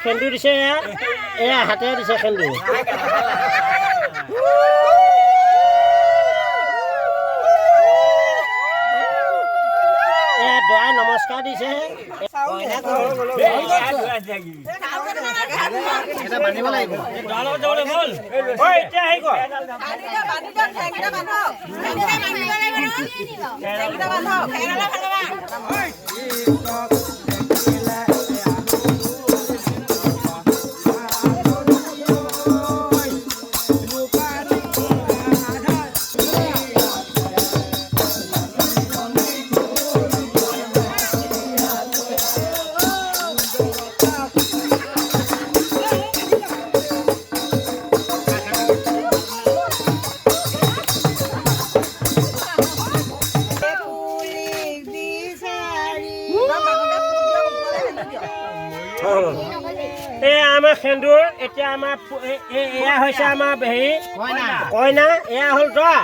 সেন্দুৰ দিছে। এয়া এয়া হাতেৰে দিছে সেন্দুৰ। এয়া দৰাই নমস্কাৰ দিছে। ঐ, এতিয়া হেৰি কৰ। এয়া আমাৰ সেন্দুৰ। এতিয়া আমাৰ এয়া হৈছে আমাৰ হেৰি কইনা, এয়া হ'ল দৰা।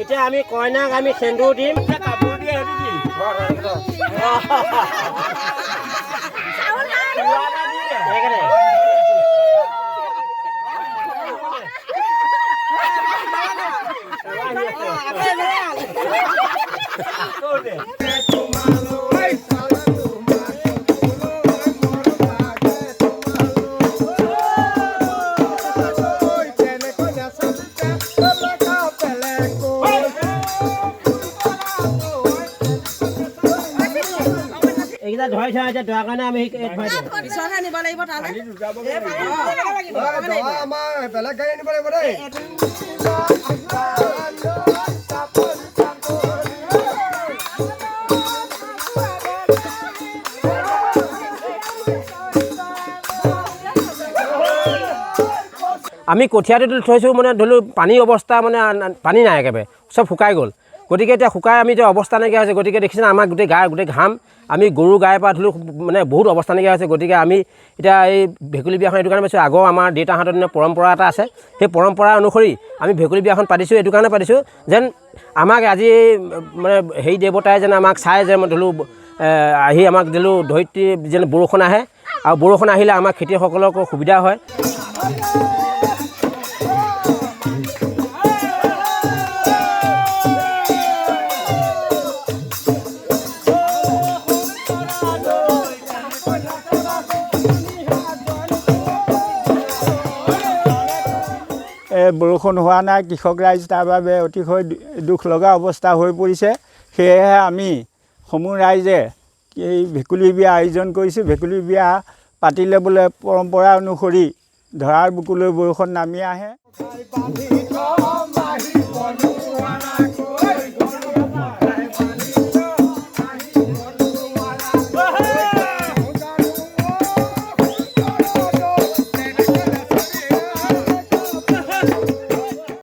এতিয়া আমি কইনাক আমি সেন্দুৰ দিম। সেইকাৰণে এইকেইটা ধৰাই থোৱা হৈছে। দৰা কাৰণে আমি এই ধৰাই দিম। পিছতহে নিব লাগিব তালৈ। আমাৰ বেলেগ গাড়ী আনিব লাগিব দেই। আমি কঠীয়াটো থৈছোঁ, মানে ধৰি লওক পানীৰ অৱস্থা, মানে পানী নাই, একেবাৰে চব শুকাই গ'ল। গতিকে এতিয়া শুকাই আমি এতিয়া অৱস্থা নাইকিয়া হৈছে। গতিকে দেখিছে আমাৰ গোটেই গাৰ গোটেই ঘাম, আমি গৰু গাই পৰা ধৰি লওক মানে বহুত অৱস্থা নাইকিয়া হৈছে। গতিকে আমি এতিয়া এই ভেকুলী বিয়াখন এইটো কাৰণে পাতিছোঁ, আগৰ আমাৰ দেউতাহঁতৰ দিনৰ পৰম্পৰা এটা আছে, সেই পৰম্পৰা অনুসৰি আমি ভেকুলী বিয়াখন পাতিছোঁ। এইটো কাৰণে পাতিছোঁ যেন আমাক আজি মানে হেৰি দেৱতাই যেন আমাক চাই, যেন ধৰি লওক আহি আমাক দিলোঁ ধৰিত্ৰী যেন বৰষুণ আহে আৰু বৰষুণ আহিলে আমাৰ খেতিয়কসকলকো সুবিধা হয়। বৰষুণ হোৱা নাই, কৃষক ৰাইজ তাৰ বাবে অতিশয় দুখ লগা অৱস্থা হৈ পৰিছে। সেয়েহে আমি সমূহ ৰাইজে এই ভেকুলী বিয়া আয়োজন কৰিছোঁ। ভেকুলী বিয়া পাতিলে বোলে পৰম্পৰা অনুসৰি ধৰাৰ বুকুলৈ বৰষুণ নামি আহে।